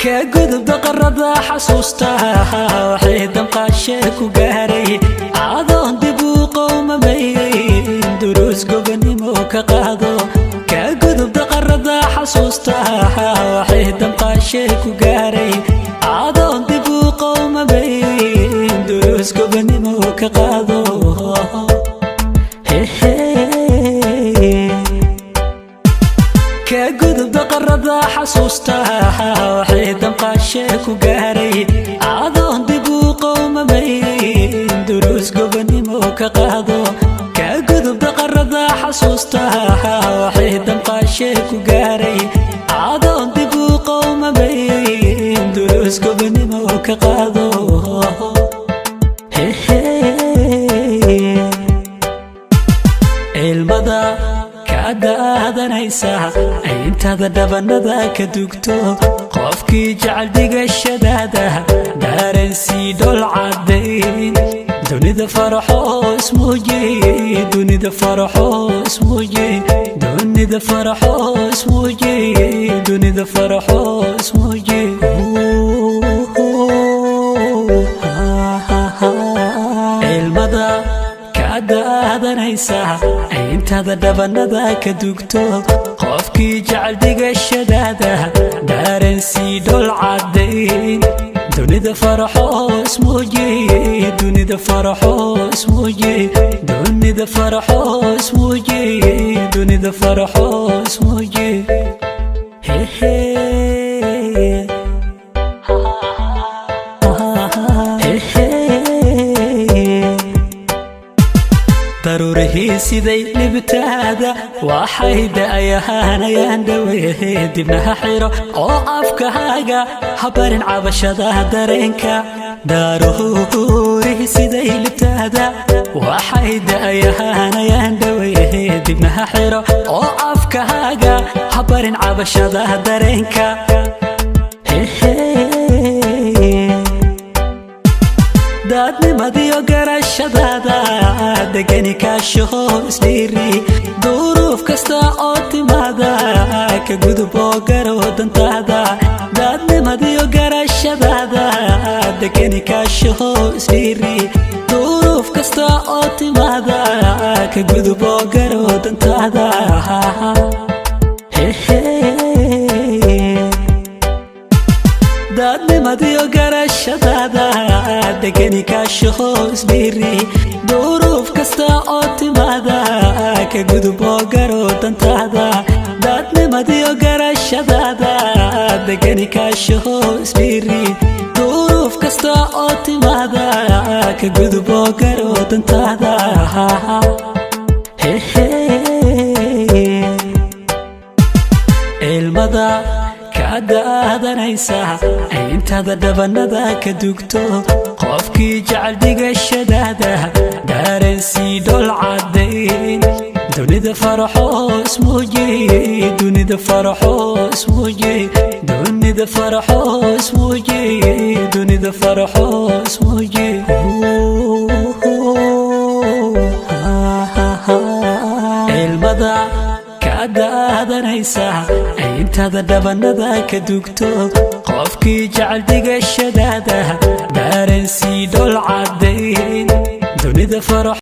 Ka gudub daqarada xasuusta, waxay damqaashe ku gaaray adoon dib u qowmamayn, duruus gobonimo ka qaado. Ka gudub daqarada xasuusta, waxay damqaashe ku gaaray adoon dib u qowmamayn, duruus gobonimo ka qaado. Ka gudub daqarada xasuusta, waxay damqaashe ku gaaray adoon dib u qowmamayn, duruus gobonimo ka qaado. Ka gudub daqarada xasuusta, waxay damqaashe ku gaaray adoon dib u qowmamayn, duruus gobonimo ka qaado. Ilmada ka daadanaysa intaada dhabanada ka dugto, qofkii jecel dhigashadaada daarensii dhol caddayn. Dunida faraxo ismuuji, dunida faraxo ismuuji, dunida faraxo ismuuji, dunida faraxo ismuuji. Ilmada ka daadanaysa intaada dhabanada ka dugto, qofkii jecel dhigashadaada daarensii dhol caddayn. Dunida faraxo ismuuji, dunida faraxo ismuuji, dunida faraxo ismuuji, dunida faraxo ismuuji. Daruurihii siday libtaada waxay da'ayahaanayaan dhawehe, dibnaha xiro oo afkahaaga habarin cabashada dareenka. Daruurihii siday libtaada waxay da'ayahaanayaan dhawehe, dibnaha xiro oo afkahaaga habarin cabashada dareenka. Daadnimadiyo garashadaada degani kaashaho isdhiiri, duruuf kasta oo timaada ka gudub oo garo dantaada. Daadnimadiyo garashadaada degani kaashaho isdhiiri, duruuf kasta oo timaada ka gudub oo garo dantaada. Daadnimadiyo garashadaada degani kaashaho isdhiiri, duruuf kasta oo timaada ka gudub oo garo dantaada. Daadnimadiyo garashadaada degani kaashaho isdhiiri, duruuf kasta oo timaada ka gudub oo garo dantaada. Ilmada ka daadanaysa intaada dhabanada ka dugto, qofkii jecel dhigashadaada daarensii dhol caddayn. Dunida faraxo ismuuji, dunida faraxo ismuuji, dunida faraxo ismuuji, dunida faraxo ismuuji. Ilmada ka daadanaysa intaada dhabanada ka dugto, qofkii jecel dhigashadaada daarensii dhol caddayn. Dunida farax.